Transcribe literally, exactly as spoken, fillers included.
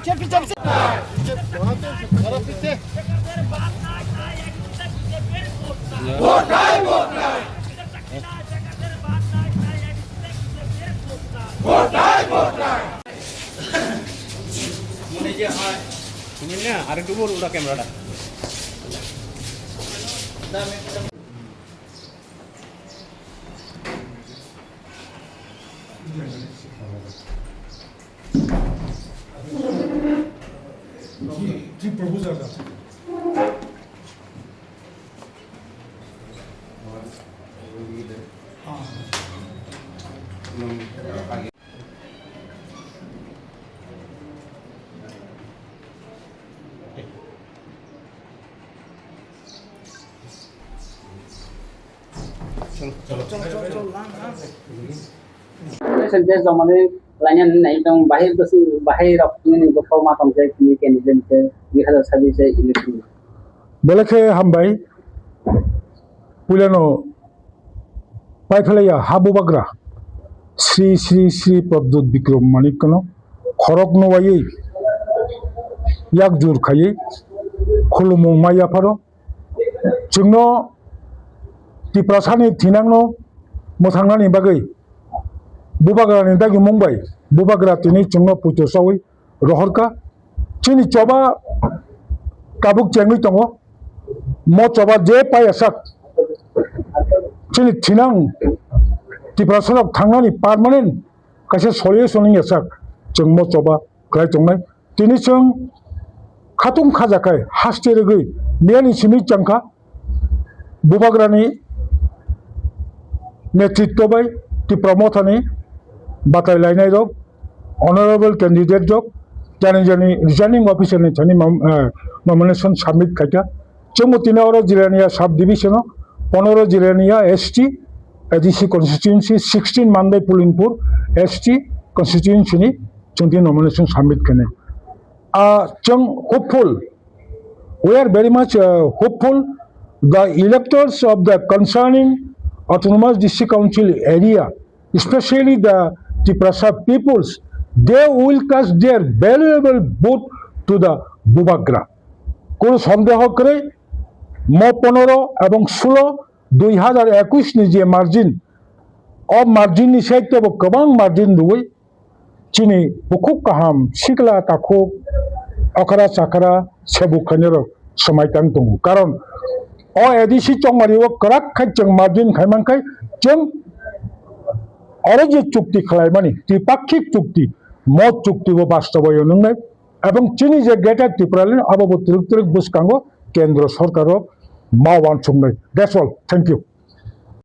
Ini nih, ada dua udah kamera dah. Sendiri jomani lainani nai tong bahir besi bahir rok nini bokol ma tong jai tini candidate se dui hazar sabis se election. Belai khe hambai. Puilano paiphalaiya ha bubagra Sri Sri Sri Pradyut Bikram Manikno khorok nuwaiwi yak jur khaiwi khulumung ma yapharo. Chwngno Tiprasani thinangno mwthangnani bagwi bubagrani dagimung bai bubagra tini chwngno puito chawi rohorkha. Chini choba tabuk chengwi tongo. Mo choba je pai asak chini thinang Tiprasarok thangnani permanent kaisa solution wngya sak chwng mo choba kwlai tongnai. Tini chwng khatung khajakhai haste rwgwi miyani simi changkha bubagrani netritwo bai Tipra Mothani batai lainai rok, honorable candidate rok, jani jani returning officer ni thani nom-, eh, nomination submit khaikha. Chwngbo tini oro Jirania sub division o, ponoro Jirania S T, A D C constituency, sixteen Mandai Pulinpur S T constituency ni chwng tini nomination submit khainai. Ah, chwng hopeful, we are very much, uh, hopeful the electors of the concerning Autonomous District Council area, especially the Tiprasa peoples, they will cast their valuable vote to the Bubagra. Kunu sondeho kwrwi, mo ponoro ebong sulo dui hazar ekush ni je margin, o margin ni side tebo kwbang margin rwwi chini bukhuk kaham sikla takhuk okra chakra sebuk khainai rok swmai tang tongo. Karon o A D C chongmari o kwrak khai chwng margin khai man khai chwng oro je chukti khlaimani, tripakhik chukti, mo chukti bo bastobayon wngnai. Ebong chini je Greater Tipraland abo bo twrwk twrwk bwskango kendro sorkar rok ma uansuknai. That's all. Thank you.